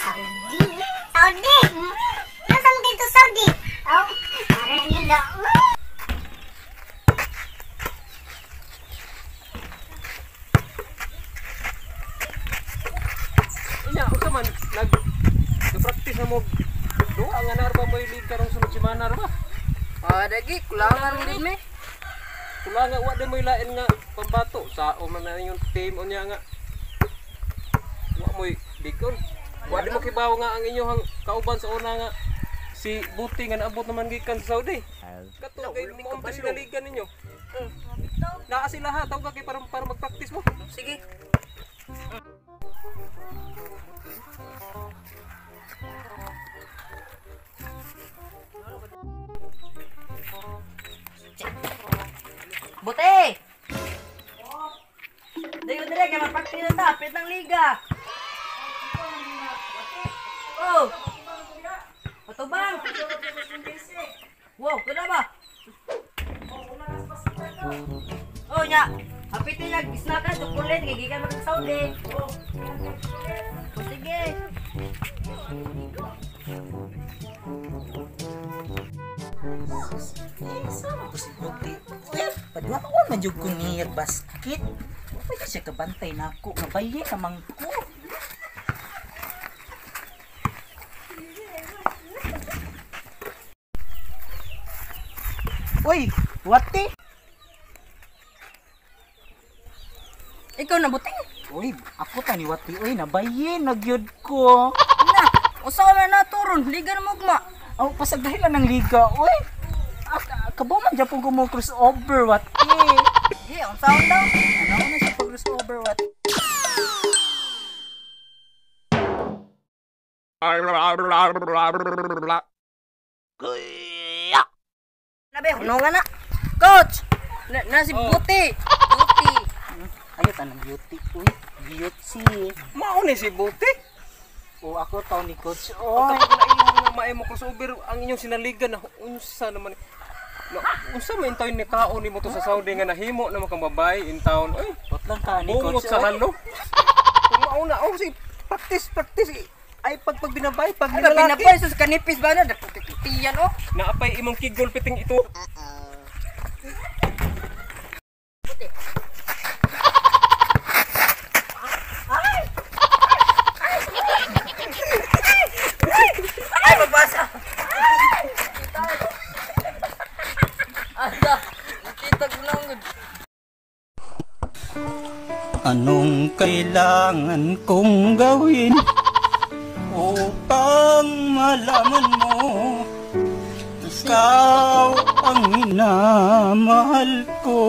Saudi? Saudi? Nasaan dito Saudi? Oh, parang nila. Inya, unsa man nag practice na mo duha nga naa ba mo league karong sunod semana ra ba? Ah, dagi kulangan mo gid mi. Kula nga wa din mo'y lain nga pambato sa man na yung team unya nga wa mo'y bigon. Wa di mo kibaw nga ang inyong kauban sa una nga si Buti nga naabot naman gikan sa Saudi. Kato kay mo ang sila liga ninyo. Naa sila ha, tawag kay para para mag-practice mo. Sige. Bote! Dayo dire kay mapakti na ta, pit ng liga. Oh. Patubang. Wow, kuna ba? Oh nya, hapit niya isnaka chocolate kay gikan man sa Saudi. Oh, sige. Sama ko si Buti. Padwa ko man jud ko niya basket. Pwede siya kabantay na ako. Nabaye ka man ko. Uy, Wati. Ikaw na buting. Uy, ako ta ni Wati. Uy, nabaye na gyud ko. Na, usa ka man naturon, liga na mugma. Aw, pasagahi lang ng liga. Uy, kabaw man japon ko mo crossover, Wati. Sige, unsaon daw? Ano na siya pag crossover, Wati? Nabe, hunongan na. Coach! Na si Buti. Buti. Ayo tanang beauty. Uy, beauty. Mao ni si Buti. O ako taw ni coach. Oy. Kapag na inyong nga maay mo crossover ang inyong sinaligan na unsa naman na, unsa man tayo ni kaon nimo to sa Saudi nga nahimo na kang babae in town. Oy, Bot lang ka ni bungot coach. sa Oy. halo. Kung mauna oh si practice practice ay pag pag binabay pag Ano nilalaki. binabay sus kanipis ba na? Tiyan oh. Naapay imong kigol piting ito. Ay, mabasa. Asa, kita ko na ang Anong kailangan kong gawin upang malaman mo ikaw ang minamahal ko?